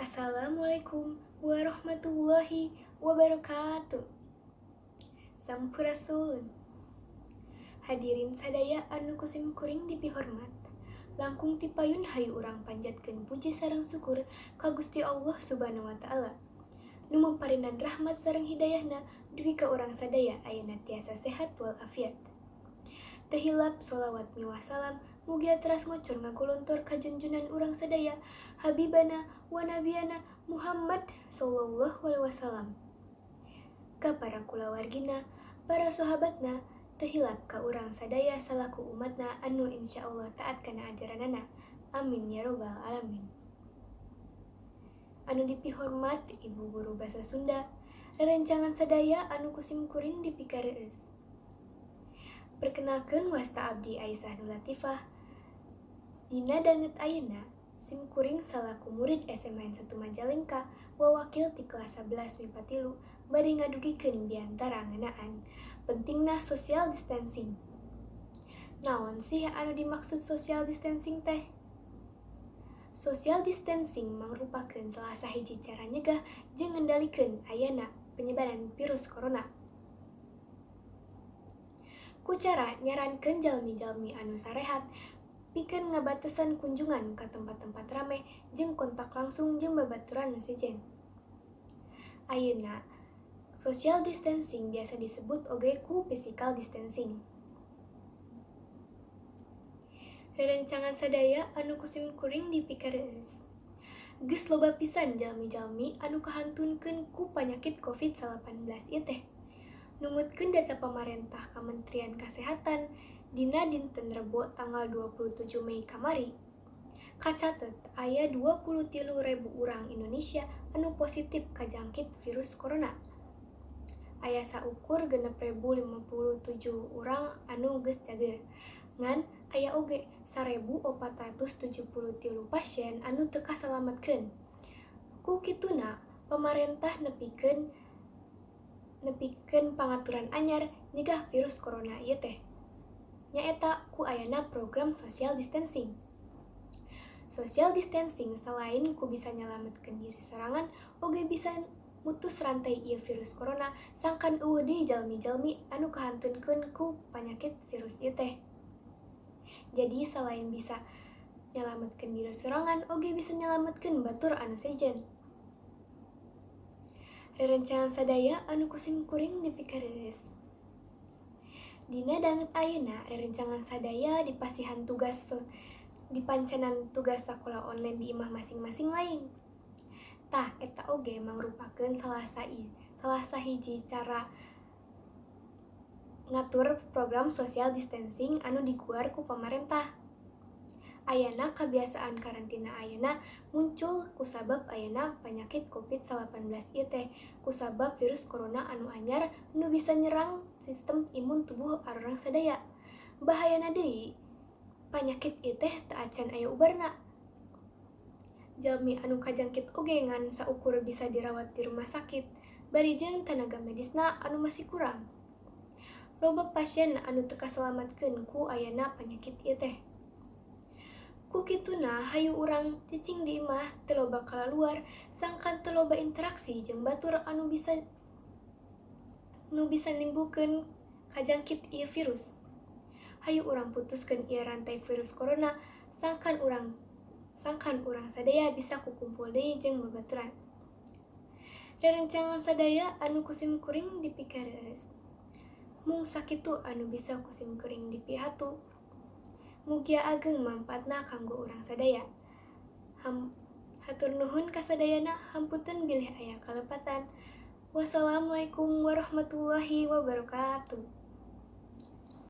Assalamualaikum warahmatullahi wabarakatuh. Sampurasun. Hadirin sadaya anu ku sim kuring dipihormat. Langkung ti payun hayu urang panjatkeun puji sareng syukur ka Gusti Allah Subhanahu wa taala. Nu maparinan rahmat sareng hidayahna dugi ka urang sadaya ayeuna tiasa sehat walafiat. Teu hilap sholawat miwah salam mugia teras ngocor ngagolontor ka junjunan urang sadaya Habibana wa nabiyana Muhammad sallallahu alaihi wasallam. Ka para kulawargina, para sahabatna, teu hilap ka urang sadaya salaku umatna anu insyaallah taat kana ajaranana. Amin ya robbal alamin. Anu dipihormat Ibu guru basa Sunda, rerencangan sadaya anu ku sim kuring dipikareueus. Perkenalkeun, wasta abdi Aisyah Nurlatifah. Dina danget ayeuna sim kuring salaku murid SMA 1 Majalengka wawakil ti kelas 11 MIPA 3 bade ngadugikeun biantara ngeunaan pentingna social distancing. Naon sih anu dimaksud social distancing teh? Social distancing mangrupakeun salah sahiji cara nyegah jeung ngendalikeun ayana penyebaran virus corona. Ku cara nyarankeun jalmi-jalmi anu sarehat pikeun ngabatesan kunjungan ka tempat-tempat rame jeung kontak langsung jeung babaturan nu sejen. Ayeuna social distancing biasa disebut oge ku physical distancing. Rerencangan sadaya anu ku sim kuring dipikareueus. Geus loba pisan jalmi-jalmi anu kahantunkeun ku panyakit Covid-19 ieu teh. Numutkeun data pamarentah Kamentrian Kasehatan dina dinten Rebo tanggal 27 Mei kamari, kacatet aya 23.000 urang Indonesia anu positif kajangkit virus corona. Aya saukur 6.057 urang anu geus cager. Ngan aya oge 1.473 pasien anu teu kasalametkeun. Ku kituna pamarentah nepikeun pangaturan anyar nyegah virus corona ieu teh. Nyaeta ku ayana program social distancing. Social distancing selain ku bisa nyalametkeun diri sorangan oge bisa mutus rantai ieu virus corona sangkan euweuh deui jalmi-jalmi anu kahantunkeun ku panyakit virus ieu teh. Jadi selain bisa nyalametkeun diri sorangan oge bisa nyalametkeun batur anu sejen. Rerencangan sadaya anu ku sim kuring dipikareus. Dina danget ayeuna rerencangan sadaya dipasihan tugas dipancenan tugas sakola online di imah masing-masing lain. Tah, eta oge mangrupakeun salah sahiji cara ngatur program social distancing anu diguar ku pamarentah. Ayana kabiasaan karantina ayeuna muncul kusabab ayana panyakit Covid-19 ieu teh, kusabab virus corona anu anyar nu bisa nyerang sistem imun tubuh arurang sadaya. Bahayana deui, panyakit ieu teh teu acan aya ubarna. Jalmi anu kajangkit oge ngan saukur bisa dirawat di rumah sakit, bari jeung tanaga medisna anu masih kurang. Loba pasien anu teu kasalametkeun ku ayana panyakit ieu teh. Ku kituna hayu urang cicing di imah, teu loba kalaluar sangkan teu loba interaksi jeung batur anu bisa nimbulkeun kajangkit ieu virus. Hayu urang putuskeun ieu rantai virus corona sangkan urang sadaya bisa kukumpul deui jeung babaturan. Rerencangan sadaya anu ku sim kuring dipikareus. Mung sakitu anu bisa ku sim kuring dipihatu. Mugia ageng mangpaatna kanggo urang sadaya. Hatur nuhun kasadayana, hapunten bilih aya kalepatan. Wassalamualaikum warahmatullahi wabarakatuh.